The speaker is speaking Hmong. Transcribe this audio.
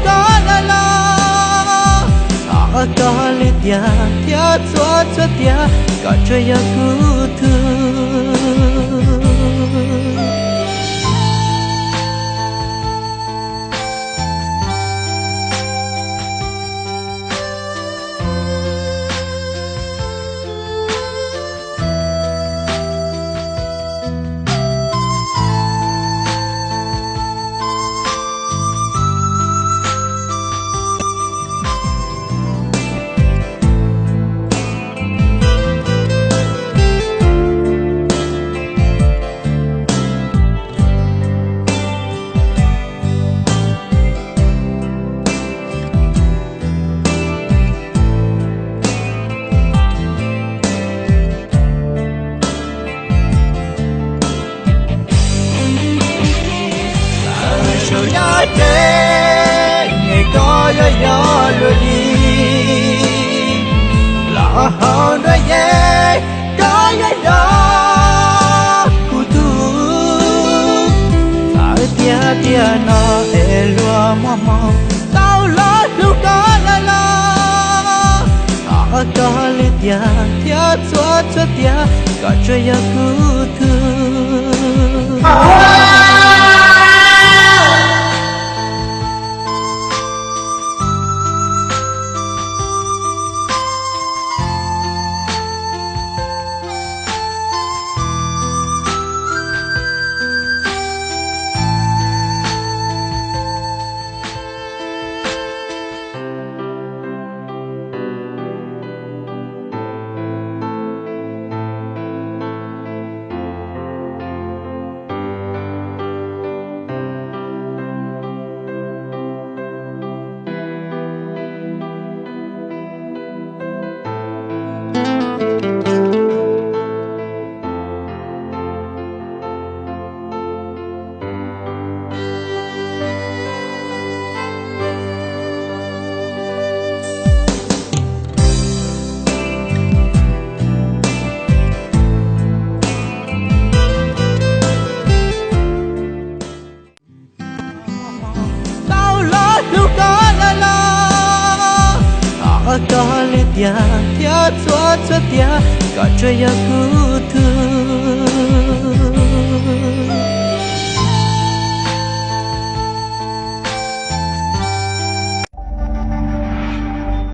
koj lawm los, thov koj li tiag thiab txhua txhua tiag, koj tsuas yog kuv tug. Saum yog ces koj yog yog luag li, los hauv nruab yeeb koj yog yog kuv tug. Txawm tiag tiag no es luag muaj hmoo tau los hlub koj lawm los, thov koj li tiag thiab txhua txhua tiag, koj tsuas yog kuv tug. Tau los hlub koj lawm los, thov koj li tiag thiab txhua txhua tiag, koj tsuas yog kuv tug.